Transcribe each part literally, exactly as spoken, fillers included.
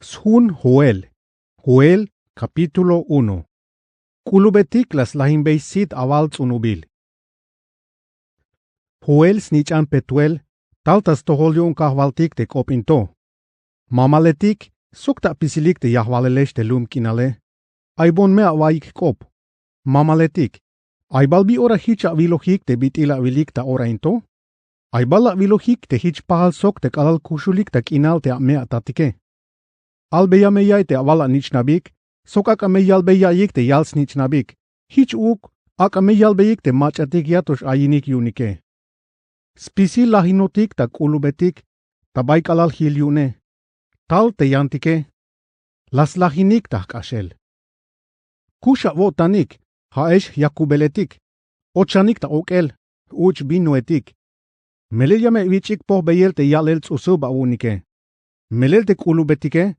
Sjun Joel. Joel, kapítulo uno. K'ulubetik la slajinbey sit awal ts'unubil. Joel snich'an Petuel, tal ta stojol yu'un kajwaltik te k'op in to. Mamaletik, sok ta apisilik te yajwalelex te lum k'inale. Ay bon me awaiyik jk'op. Mamaletik, ay bal bi ora jich awilojik te bit'il awilik ta ora in to. Ay bal awilojik te jich pajal sok te k'alal kuxulik ta k'inal te ame atatike. Albeya me ya'iy te awal anich'nabik, sok ak'a me yalbey ya'iyik te yal snich'nabik. Jich uuk, ak'a me yalbeyik te mach'atik yatox ayinik yu'unike. Spisil lajinotik ta k'ulubetik, ta bay k'alal jil yu'une. Tal te yantike, la slajinik ta jk'axel. Kux awo'tanik, ja'ex yakubeletik, ochanik ta ok'el, j-uch' vinoetik. Melel ya me awich'ik pojbeyel te ya'lel ts'usub awu'unike. Melel te k'ulubetike,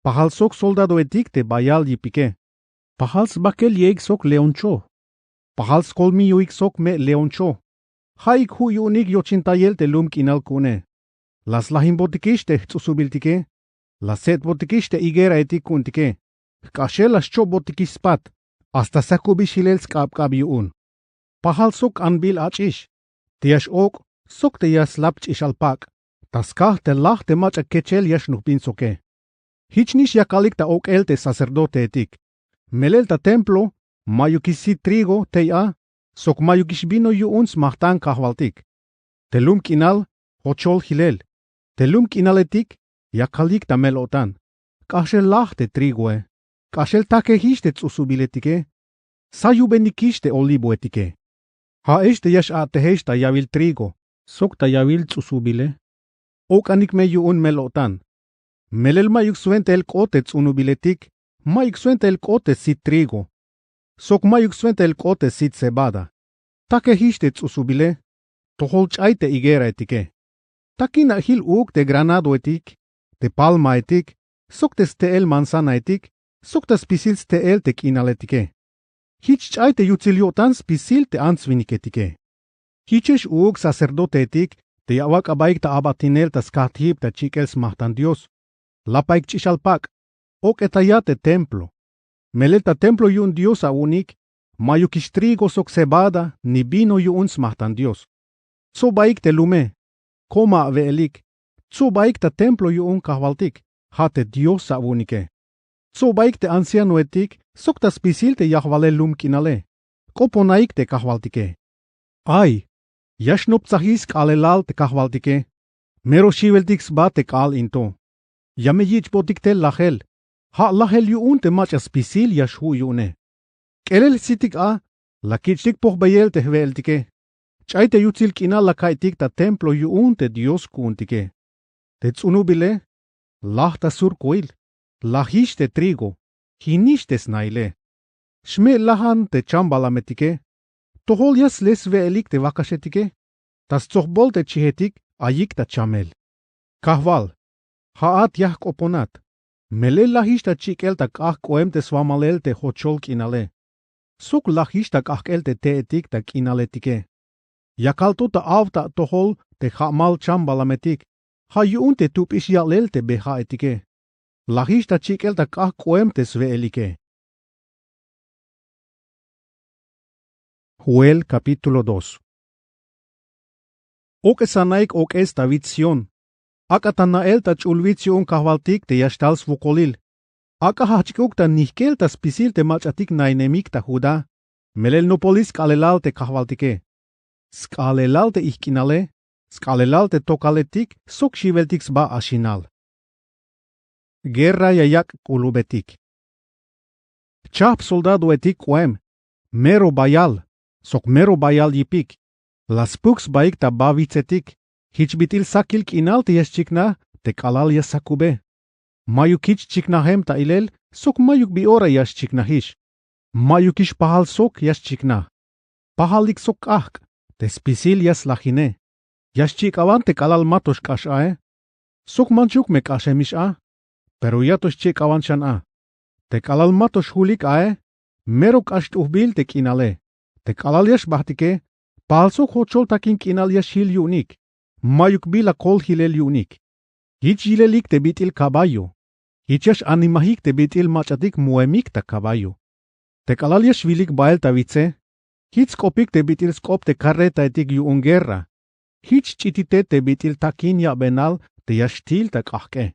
pajal sok soldadoetik te bayal yipike. Pajal sbakel ye'ik sok leoncho. Pajal skolmilloik sok me' leoncho. Ja'ik ju' yu'unik yochintayel te lum k'inal ku'une. La slajinbotikix te jts'usubiltike. La setbotikix te higueraetik ku'untike. Jk'axel la xchopbotikix spat, hasta sakubix jilel sk'abk'ab yu'un. Pajal sok k'anbil ach'ix, te ya x-ok' sok te ya slap ch'ixal pak', ta skaj te laj te mach'a kechel ya xnujbin soke. Jichnix yakalik ta ok'el te sacerdoteetik. Melel ta templo, ma'yukix sit trigo tey a, sok ma'yukix vino yu'un smajt'an kajwaltik. Te lum k'inal, jochol jilel. Te lum k'inaletik, yakalik ta mel-o'tan. K'axel laj te trigoe. K'axel takejix te ts'usubiletike. Sayubenikix te olivoetike. Ja'ex te ya x-a'tejex ta yawil trigo sok ta yawil ts'usubile. Ok'anik me yu'un mel-o'tan. Melel ma'yuk swentail k'ot te ts'unubiletik, ma'yuk swentail k'ot te sit trigo, sok ma'yuk swentail k'ot te sit cebada. Takejix te ts'usubile, tojol ch'ay te higueraetike. Takin a jil uuk te granadoetik, te palmaetik, sok te ste'el manzanaetik, sok ta spisil ste'el te k'inaletike. Jich ch'ay te yutsil yo'tan spisil te ants-winiketike. Jichex uuk sacerdoteetik te ya awak' abaik ta abatinel ta skajtijib ta chik'el smajt'an Dios. Lapaik ch'ixal pak', ok'etaya te templo. Melel ta templo yu'un Dios awu'unik, ma'yukix trigo sok cebada ni vino yu'un smajt'an Dios. Tsobaik te lume, koma awe'elik. Tsobaik ta templo yu'un kajwaltik, ja' te Dios awu'unike. Tsobaik te ancianoetik sok ta spisil te yajwalel lum k'inale. K'oponaik te kajwaltike. Ay, ya xnoptsajix sk'aalelal te kajwaltike. Mero xiweltik sba te k'aal in to. Ya me yich'botik tel lajel. Ja' lajel yu'un te mach'a spisil ya xju' yu'une. K'elel jsitik a, la kich'tik pojbeyel te jwe'eltike. Ch'ay te yutsil k'inal la ka'iytik ta templo yu'un te Dios ku'untike. Te ts'unubile, laj ta surkoil. Lajix te trigo, jinix te snaile. Xme' lajan te chambalametike. Tojol ya sle swe'elik te wakaxetike. Ta stsojbol te chijetik ayik ta chamel. Kajwal, ja'at ya jk'oponat. Melel lajix ta chik'el ta k'ajk' k'oem te swamalel te jochol k'inale. Sok lajix ta k'ajk'el te te'etik ta k'inaletike. Yakal to ta aw ta atojol te ja'mal chambalametik, ja' yu'un te tup'ix ya'lel te be ja'etike. Lajix ta chik'el ta k'ajk' k'oem te swe'elike. Joel capítulo dos. Ok'esanaik ok'es ta wits Sión. Ak'a ta na'el ta ch'ul wits yu'un kajwaltik te ya xtal swokolil. Ak'a jajch'ik'uk ta nijk'el ta spisil te mach'atik nainemik ta Judá. Melel nopolix sk'aalelal te kajwaltike. Sk'aalelal te ijk'inale, sk'aalelal te tokaletik sok xiweltik sba axinal. Guerra ya yak' k'ulubetik. Jchajp soldadoetik k'oem, mero bayal, sok mero bayal yipik. La spuk sbaik ta ba witsetik. Jich bit'il sakil k'inal te ya xchiknaj te k'alal ya sakube. Ma'yuk jich chiknajem ta ilel sok ma'yuk bi ora ya xchiknajix. Ma'yukix pajal sok ya xchiknaj. Pajalik sok k'ajk' te spisil ya slajine. Ya xchik'awan te k'alal ma to xk'ax ae. Sok manchuk me k'axemix a, pero ya to xchik'awan xan a. Te k'alal ma to xjulik ae, mero k'ax t'ujbil te k'inale. Te k'alal ya xbajtike, pajal sok jochol takin k'inal ya xjil yu'unik. Ma'yuk bila kol jilel yu'unik. Jich yilelik te bit'il caballo. Jich ya x-animajik te bit'il mach'atik moemik ta kaballo. Te k'alal ya xwilik bael ta witse, jich sk'opik te bit'il sk'op te karretaetik yu'un guerra. Jich ch'itite te bit'il takin ya'benal te ya xtil ta k'ajk'e.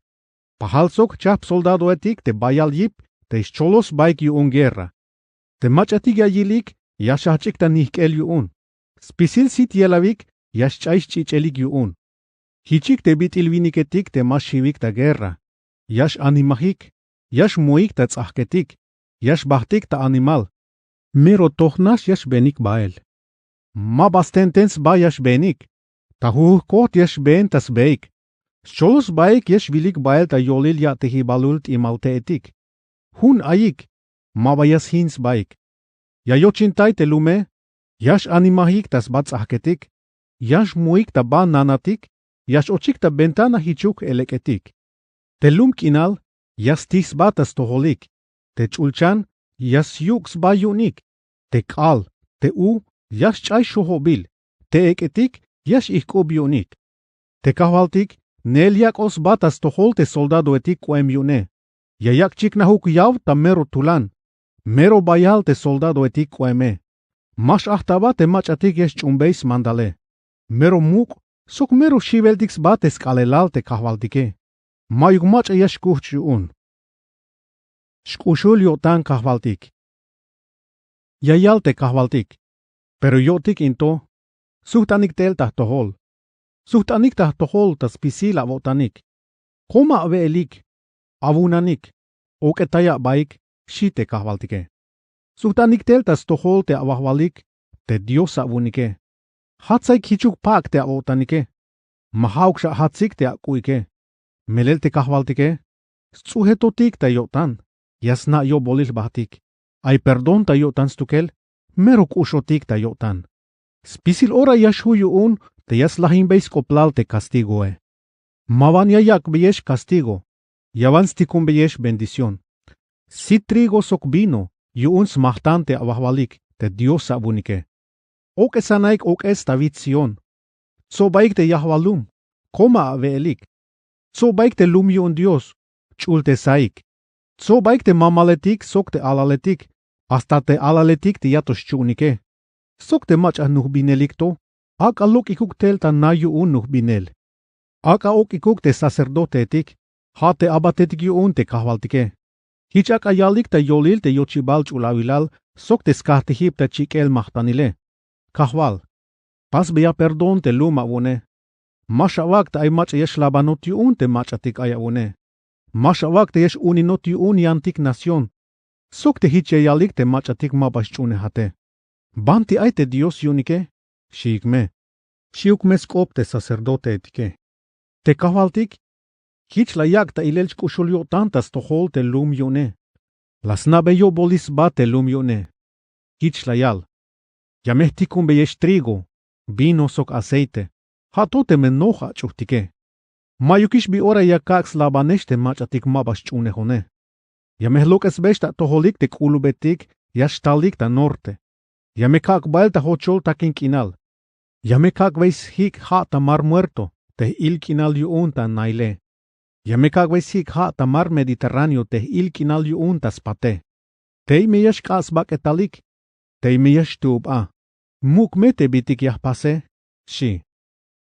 Pajal sok chajp soldadoetik te bayal yip te xcholos sbaik yu'un guerra. Te mach'atik ya yilik ya xjajch'ik ta nijk'el yu'un. Spisil sit yelawik ya xch'ay xch'ich'elik yu'un. Jichik te bit'il winiketik te ma xiwik ta guerra. Ya x-animajik, ya xmoik ta ts'ajketik, ya xbajtik ta animal. Mero toj nax ya xbeenik bael. Ma ba stenten sba ya xbeenik. Ta jujujkot ya xbeen ta sbeik. Scholos sbaik ya xwilik bael ta yolil ya'tejibalul t'imalte'etik. Jun ayik, ma ba ya sjin sbaik. Ya yochintay te lume, ya x-animajik ta sba ts'ajketik, ya xmoik ta ba nanatik, ya x-ochik ta ventana jichuk elek'etik. Te lum k'inal ya stij sba ta stojolik, te ch'ulchan ya syuk' sba yu'unik, te k'al, te u ya xch'ay xojobil, te ek'etik ya x-ijk'ub yu'unik. Te kajwaltik neel yak'oj sba ta stojol te soldadoetik k'oem yu'une. Ya yak' chiknajuk yaw ta mero tulan. Mero bayal te soldadoetik k'oeme. Ma x-ajt aba te mach'atik ya xch'uunbey smandale. Mero muk' sok mero xiweltik sba te sk'aalelal te kajwaltike. Ma'yuk mach'a ya xkujch' yu'un. Xk'uxul yo'tan kajwaltik. Ya yal te kajwaltik, pero yo'tik in to, sujt'anik tel ta jtojol. Sujt'anik ta jtojol ta spisil awo'tanik. Koma awe'elik, awunanik, ok'etaya abaik, xi te kajwaltike. Sujt'anik tel ta stojol te awajwalik te Dios awu'unike. Jatsaik jichuk pak' te awo'tanike. Ma ja'uk xajatsik te ak'u'ike. Melel te kajwaltike sts'ujetotik ta yo'tan. Ya sna' yo'bolil jbajtik. Ay perdón ta yo'tan stukel. Mero k'uxotik ta yo'tan. Spisil ora ya xju' yu'un te ya slajimbey sk'oplal te castigoe. Ma wan ya yak'beyex castigo. Ya wan stikunbeyex bendición. Sit trigo sok vino yu'un smajtan te awajwalik te Dios awu'unike. Ok'esanaik ok'es ta wits Sión. Tsobaik te yajwal lum. Koma awe'elik. Tsobaik te lum yu'un Dios. Ch'ultesaik. Tsobaik te mamaletik sok te alaletik, hasta te alaletik te ya to xchu'unike. Sok te mach'a jnujbinelik to, ak'a lok'ikuk tel ta na yu'un jnujbinel. Ak'a ok'ikuk te sacerdoteetik, ja' te abatetik yu'un te kajwaltike. Jich ak'a yalik ta yolil te yochibal ch'ul awilal sok te skajtijib ta chik'el majtanile. Kajwal, pasbeya perdón te lum awu'une. Ma xawak' te ay mach'a ya xlabanot yu'un te mach'atik ay awu'une. Ma xawak' te ya x-uninot yu'un yantik nación. Sok te jich ya yalik te mach'atik ma ba xch'uunejate. Banti ay te Dios yu'unike, xiik me. Xi'uk me sk'op te sacerdoteetike. Te kajwaltik, jich la yak' ta ilel xk'uxul yo'tan ta stojol te lum yu'une. La sna'bey yo'bolil sba te lum yu'une. Jich la yal. Ya me jtikunbeyex trigo, vino sok aceite. Ja' to teme noj ach'ujtike. Ma'yukix bi ora ya kak' slabanex te mach'atik ma ba xch'uunejone. Ya me jlok'esbeyex ta atojolik te k'ulubetik ya xtalik ta norte. Ya me kak' bael ta jochol takin k'inal. Ya me kak'bey sjik' ja' ta mar Muerto te j'il k'inal yu'un ta naile. Ya me kak'bey sjik' ja' ta mar Mediterráneo te j'il k'inal yu'un ta spate. Tey me ya xk'ax sbak'etalik. Tey me ya xtuub a. Muk' me te bitik ya jpase, xi.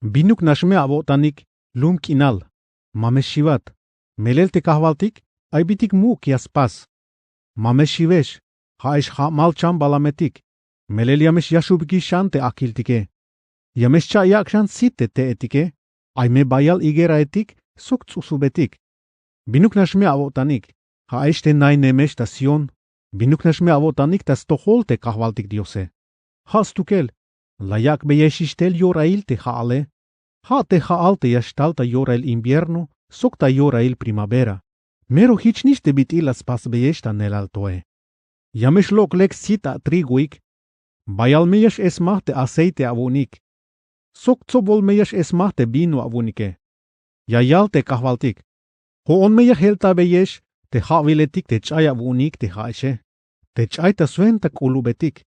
Binuk nax me awo'tanik, lum k'inal. Ma me xiwat. Melel te kajwaltik ay bitik muk' ya spas. Ma me xiwex. Ja'ex ja'mal chambalametik. Melel ya me xyaxubikix xan te akiltike. Ya me xcha' yak' xan sit te te'etike. Ay me bayal higueraetik sok ts'usubetik. Binuk nax me awo'tanik. Ja'ex te nainemex ta Sión. Binuk nax me awo'tanik ta stojol te kajwaltik Diose. Ja' stukel. La yak'beyexix tel yorail te ja'ale. Ja' te ja'al te ya xtal ta yorail invierno sok ta yorail primavera. Mero jich nix te bit'il la spasbeyex ta neelal toe. Ya me xlok' lek sit atrigoik. Bayal me ya x'esmaj te aceite awu'unik. Sok tsobol me ya x'esmaj te vino awu'unike. Ya yal te kajwaltik. Jo'on me ya jeltabeyex te ja'wiletik te ch'ay awu'unik te ja'exe. Te ch'ay ta swenta k'ulubetik.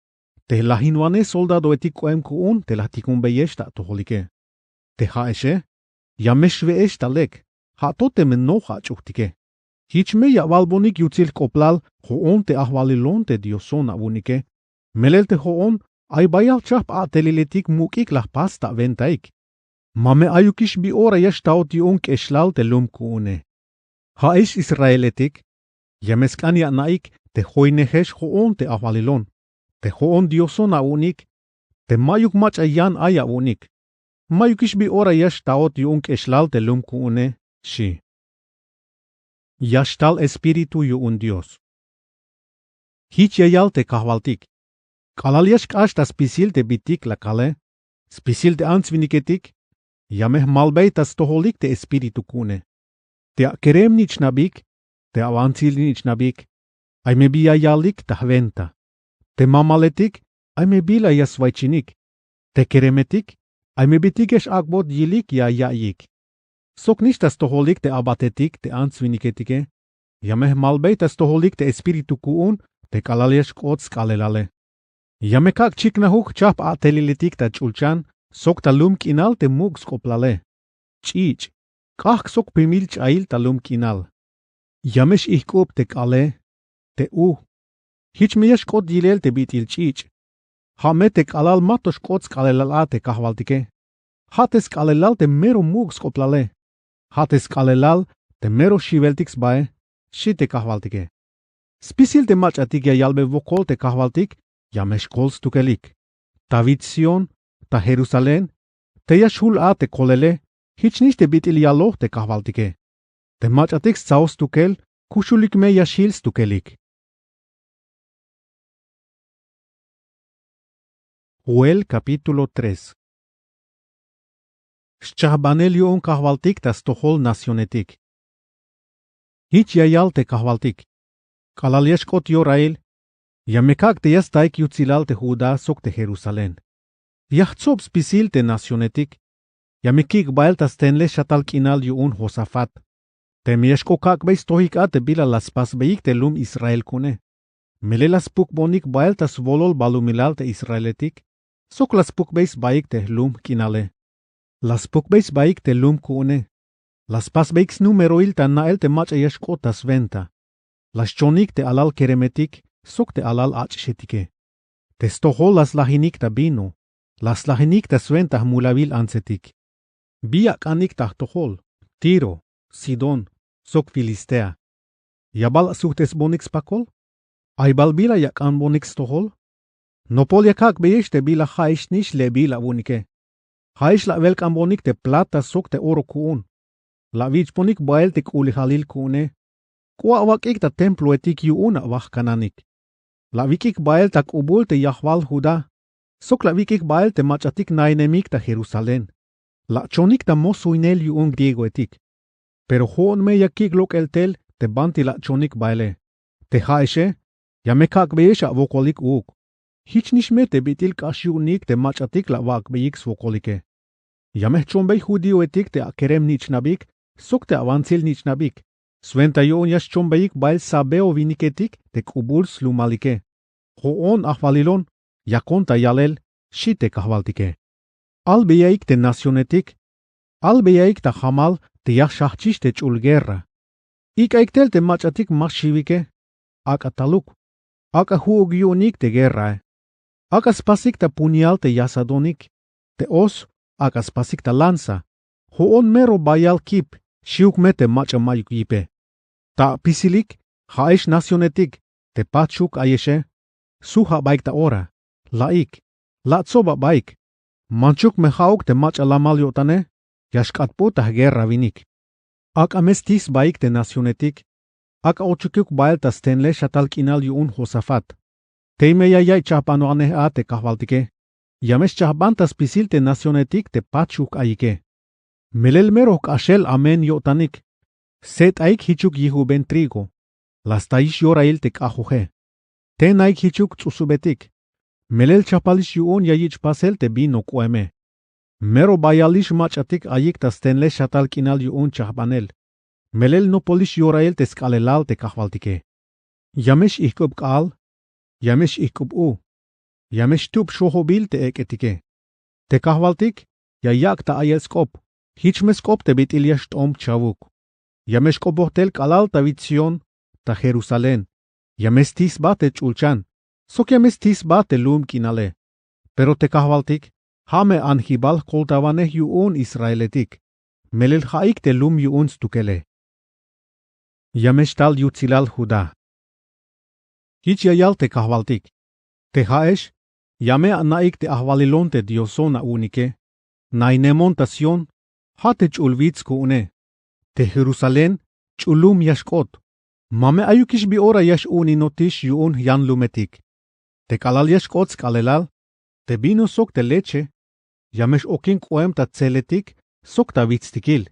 Te lajinwanej soldadoetik k'oem ku'un te la jtikunbeyex ta atojolike. Te ja'exe. Ya me xwe'ex ta lek. Ja' to teme noj ach'ujtike. Jich me ya awalbonik yutsil jk'oblal jo'on te ajwalilon te Dioson awu'unike. Melel te jo'on ay bayal chajp a'teliletik muk'ik la jpas ta awentaik. Ma me ayukix bi ora ya xtahot yu'un k'exlal te lum ku'une. Ja'ex Israeletik, ya me sk'an ya ana'ik te joynejex jo'on te ajwalilon. Te jo'on Dioson awu'unik, te mayuk mach'a yan ay awu'unik. Mayukix bi ora ya xtahot yu'un k'exlal te lum ku'une, xi'. Ya xtal Espíritu yu'un Dios. Jich ya yal te Kajwaltik: K'alal ya xk'ax ta spisil te bitik la kale, spisil te ants winiketik, ya me jmalbey ta stojolik te Espíritu ku'une. Te akerem-nich'nabik, te avantsil-nich'nabik, ay me bi ya yalik ta jwenta. Te mamaletik, ay me bila ya swaychinik. Te keremetik, ay me bitik ya x-ak'bot yilik ya ya'iyik. Soknix ta stojolik te abatetik te ants winiketike, ya me jmalbey ta stojolik te Espíritu ku'un te k'alal ya xk'ot sk'aalelale. Ya me kak' chiknajuk jchajp a'teliletik ta ch'ulchan sok ta lum k'inal te muk' sk'oblale. Ch'iich', k'ajk' sok pimil ch'ayil ta lum k'inal. Ya me x-ijk'ub te k'aale, te u. Jich me ya xk'ot yilel te bit'il ch'iich'. Ja' me te k'alal ma to xk'ot sk'aalelal a te Kajwaltike. Ja' te sk'aalelal te mero muk' sk'oblale. Ja' te sk'aalelal te mero xiweltik sbae, xi te Kajwaltike. Spisil te mach'atik ya yalbe wokol te Kajwaltik ya me xkol stukelik. Ta wich Sión, ta Jerusalén, te ya xjul a te kolele, jichnix te bit'il yaloj te Kajwaltike. Te mach'atik stsajoj stukel, kuxulik me ya xjil stukelik. Joel capítulo tres. Xchajbanel yu'un Kajwaltik ta stojol nacionetik. Jich ya yal te Kajwaltik: K'alal ya xk'ot yorail, ya me kak' te ya staik yutsilal te Judá sok te Jerusalén. Ya jtsob spisil te nacionetik. Ya me kik' bael ta stenlej xatal k'inal yu'un Josafat. Teme ya xk'ot kak'bey stojik a te bila la spasbeyik te lum Israel ku'une. Melel la spukbonik bael ta swolol balumilal te Israeletik, sok la spukbey sbaik te jlum k'inale. La spukbey sbaik te lum ku'une. La spasbeyik snumeroil ta na'el te mach'a ya xk'ot ta swenta. La xchonik te alal keremetik sok te alal ach'ixetike. Te stojol la slajinik ta vino, la slajinik ta swenta jmulawil antsetik. ¿Bi ak'anik ta jtojol, Tiro, Sidón, sok Filistea? ¿Ya bal asujt'esbonik spakol? ¿Ay bal bila ya ak'anbonik stojol? Nopol ya kak'beyex te bila ja'ex nix lebil awu'unike. Ja'ex la awelk'anbonik te plata sok te oro ku'un. La awich'ponik bael te k'u'lejalil ku'une. K'o'a awak'ik ta temploetik yu'un awaj kananik. La awik'ik bael ta k'ubul te yajwal Judá, sok la awik'ik bael te mach'atik nainemik ta Jerusalén. La achonik ta mosuynel yu'un griegoetik. Pero jo'on me ya kik' lok'el tel te banti la achonik baele. Te ja'exe, ya me kak'beyex awokolik uuk. Jichnix me te bit'il k'ax yu'unik te mach'atik la awak'beyik swokolike. Ya me jchombey judíoetik te akerem-nich'nabik sok te avantsil-nich'nabik. Swenta yu'un ya xchombeyik bael sabeo winiketik te k'ubul slumalike. Jo'on ajwalilon, yakon ta yalel, xi te Kajwaltike. Albeyaik te nacionetik. Albeyaik ta jamal te ya xjajchix te ch'ul guerra. Ik'aik tel te mach'atik ma xiwike. Ak'a taluk. Ak'a ju'uk yu'unik te guerrae. Ak'a spasik ta puñal te yasadonik. Te os, ak'a spasik ta lanza. Jo'on mero bayal kip, xiwuk me te mach'a mayuk yipe. Ta apisilik, ja'ex nacionetik, te pachuk ayexe, suj abaik ta ora, la'ik, la atsob abaik. Manchuk me ja'uk te mach'a lamal yo'tane, ya xk'atp'ut ta jguerrawinik. Ak'a me stij sbaik te nacionetik. Ak'a ochukuk bael ta stenlej xatal k'inal yu'un Josafat. Tey me ya yaiy chajpanwanej a te Kajwaltike. Ya me xchajban ta spisil te nacionetik te pachuk ayike. Melel mero jk'axel amen yo'tanik. Set'aik jichuk yijuben trigo. La stayix yorail te k'ajoje. Tenaik jichuk ts'usubetik. Melel chajpalix yu'un ya yich' pasel te vino k'oeme. Mero bayalix mach'atik ayik ta stenlej xatal k'inal yu'un chajbanel. Melel nopolix yorail te sk'aalelal te Kajwaltike. Ya me x-ijk'ub k'aal. Ya me x-ijk'ub u. Ya me xtub xojobil te ek'etike. Te Kajwaltik ya yak' ta a'yel sk'op. Jich me sk'op te bit'il ya xt'omp chawuk. Ya me xk'opoj tel k'alal ta wits sión, ta jerusalén. Ya me stij sba te ch'ulchan, sok ya me stij sba te lum k'inale. Pero te kajwaltik, ja' me anjibal jkoltawanej yu'un israeletik, melel ja'ik te lum yu'un stukele. Ya me xtal yutsilal judá. Jich ya yal te kajwaltik, te ja'ex, ya me ana'ik te ajwalilon te dioson awu'unike. Nainemon ta sión, ja' te ch'ul wits ku'une. Te jerusalén, ch'ul lum ya xk'ot. Ma me ayukix bi ora ya x'u'uninotix yu'un jyanlumetik. Te k'alal ya xk'ot sk'aalelal, te vino sok te leche, ya me x'okin k'oem ta tseletik sok ta witstikil.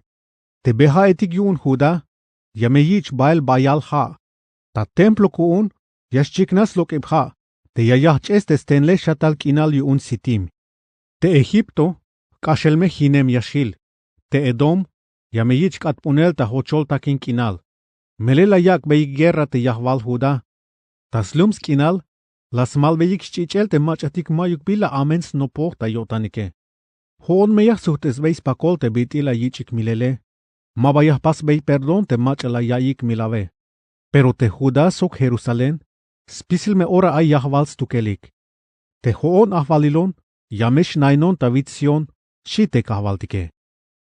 Te be ja'etik yu'un judá, ya me yich' bael bayal ja'. Ta templo ku'un, ya xchiknaj slok'eb ja', te ya yajch'es te stenlej xatal k'inal yu'un sitim. Te egipto, jk'axel me jinem ya xjil. Te edom, ya me yich' k'atp'unel ta jochol takin k'inal. Melel la yak'beyik guerra te yajwal judá. Ta slum sk'inal, la smalbeyik sch'ich'el te mach'atik mayuk bi la amen snopoj ta yo'tanike. Jo'on me ya jsujt'esbey spakol te bit'il la yich'ik milele. Ma ba ya jpasbey perdón te mach'a la ya'iyik milawe. Pero te judá sok jerusalén, spisil me ora ay yajwal stukelik. Te jo'on ajwalilon, ya me xnainon ta wits sión, xi te kajwaltike.